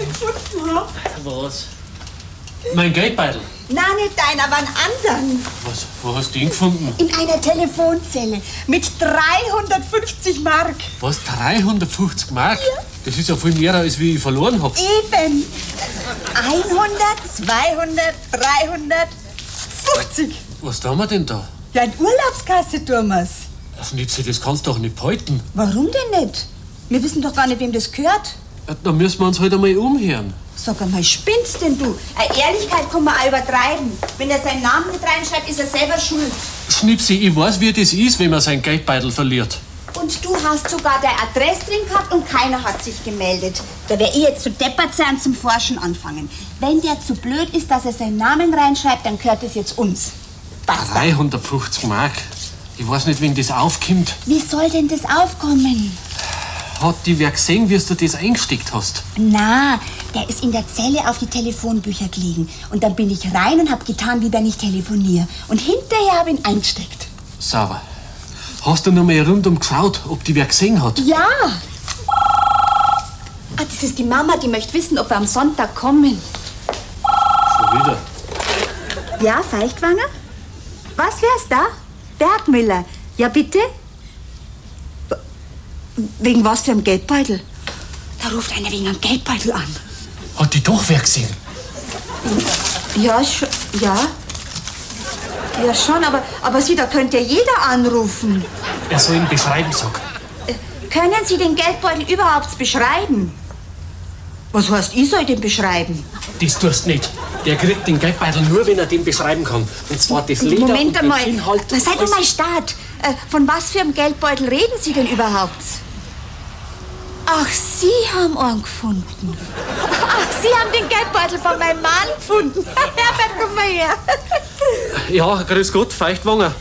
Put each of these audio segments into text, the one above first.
was ich gefunden hab? Was? Mein Geldbeutel. Nein, nicht dein, aber einen anderen. Was? Wo hast du den gefunden? In einer Telefonzelle mit 350 Mark. Was? 350 Mark? Ja. Das ist ja viel mehr, als wie ich verloren hab. Eben. 100, 200, 350. Was tun wir denn da? Ja, in Urlaubskasse tun wir's. Schnipsi, das kannst du doch nicht behalten. Warum denn nicht? Wir wissen doch gar nicht, wem das gehört. Da müssen wir uns halt einmal umhören. Sag einmal, spinnst denn du? Eine Ehrlichkeit kann man auch übertreiben. Wenn er seinen Namen nicht reinschreibt, ist er selber schuld. Schnipsi, ich weiß, wie das ist, wenn man sein Geldbeutel verliert. Und du hast sogar deine Adresse drin gehabt und keiner hat sich gemeldet. Da wär ich jetzt zu deppert sein und zum Forschen anfangen. Wenn der zu blöd ist, dass er seinen Namen reinschreibt, dann gehört es jetzt uns. Basta. 350 Mark? Ich weiß nicht, wenn das aufkommt. Wie soll denn das aufkommen? Hat die wer gesehen, wie du das eingesteckt hast? Na, der ist in der Zelle auf die Telefonbücher gelegen. Und dann bin ich rein und hab getan, wie wenn ich telefoniere. Und hinterher hab ihn eingesteckt. Sauber. Hast du noch mal rundum geschaut, ob die wer gesehen hat? Ja. Ah, das ist die Mama, die möchte wissen, ob wir am Sonntag kommen. Schon wieder. Ja, Feichtwanger? Was wär's da? Bergmüller. Ja, bitte? Wegen was für einem Geldbeutel? Da ruft einer wegen einem Geldbeutel an. Hat die doch wer gesehen? Ja, ja. Ja, schon, aber Sie, da könnte ja jeder anrufen. Er soll ihn beschreiben, sag. Können Sie den Geldbeutel überhaupt beschreiben? Was heißt, ich soll den beschreiben? Das tust nicht. Der kriegt den Geldbeutel nur, wenn er den beschreiben kann. Und zwar das Leder Moment und den einmal. Inhalt. Na, sei doch mal start. Von was für einem Geldbeutel reden Sie denn überhaupt? Ach, Sie haben einen gefunden. Ach, Sie haben den Geldbeutel von meinem Mann gefunden. Herbert, komm mal her. Ja, grüß Gott, Feichtwanger.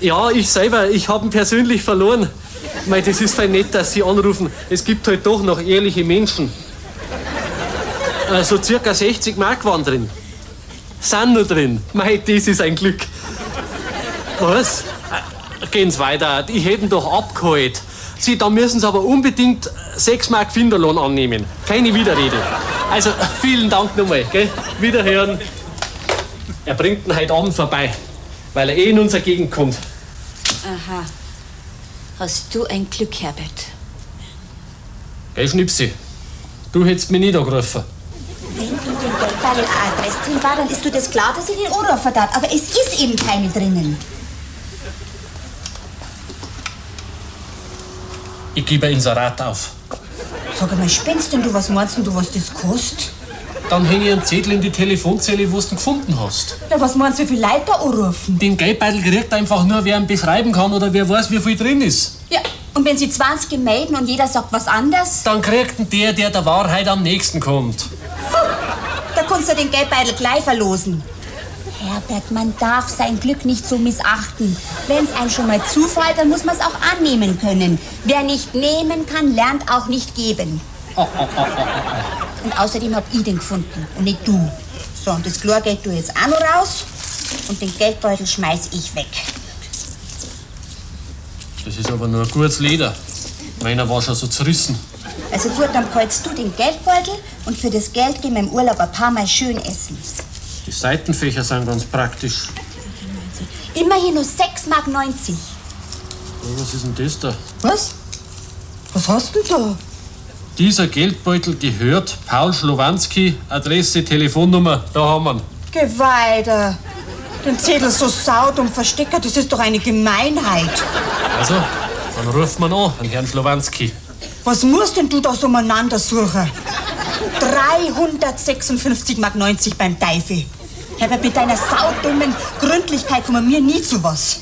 Ja, ich selber, ich hab ihn persönlich verloren. Mei, das ist fein nett, dass Sie anrufen. Es gibt halt doch noch ehrliche Menschen. So circa 60 Mark waren drin. Sind noch drin. Mei, das ist ein Glück. Was? Gehen's weiter. Ich hätte ihn doch abgeholt. Sie, da müssen Sie aber unbedingt 6 Mark Finderlohn annehmen. Keine Widerrede. Also, vielen Dank nochmal, gell? Wiederhören. Er bringt ihn heute Abend vorbei, weil er eh in unsere Gegend kommt. Aha. Hast du ein Glück, Herbert. Gell, Schnipsi? Du hättest mich nicht angerufen. Wenn in dem Geldbeutel eine Adresse drin war, dann ist dir das klar, dass ich den anrufen darf. Aber es ist eben keine drinnen. Ich gebe ein Inserat auf. Sag einmal, spinnst denn du? Was meinst denn du, was das kostet? Dann hänge ich einen Zettel in die Telefonzelle, wo du ihn gefunden hast. Na, was meinst du, wie viele Leute da anrufen? Den Geldbeutel kriegt einfach nur, wer ihn beschreiben kann oder wer weiß, wie viel drin ist. Ja, und wenn sie 20 melden und jeder sagt was anderes? Dann kriegt ihn der, der der Wahrheit am nächsten kommt. Da kannst du den Geldbeutel gleich verlosen. Herbert, man darf sein Glück nicht so missachten. Wenn's einem schon mal zufällt, dann muss man's auch annehmen können. Wer nicht nehmen kann, lernt auch nicht geben. Und außerdem hab ich den gefunden und nicht du. So, und das Chlorgeld tu jetzt auch noch raus und den Geldbeutel schmeiß ich weg. Das ist aber nur ein gutes Leder. Meiner war schon so zerrissen. Also gut, dann behaltst du den Geldbeutel und für das Geld gehen wir im Urlaub ein paar Mal schön essen. Die Seitenfächer sind ganz praktisch. Immerhin nur 6,90 Mark. Oh, was ist denn das da? Was? Was hast du denn da? Dieser Geldbeutel gehört Paul Schlowanski, Adresse, Telefonnummer, da haben wir ihn. Geh weiter. Den Zettel so saut und versteckert, das ist doch eine Gemeinheit. Also, dann ruft man an, an Herrn Schlowanski. Was musst denn du da so umeinander suchen? 356,90 Mark beim Teufel. Herbert, mit deiner saudummen Gründlichkeit kommen wir nie zu was.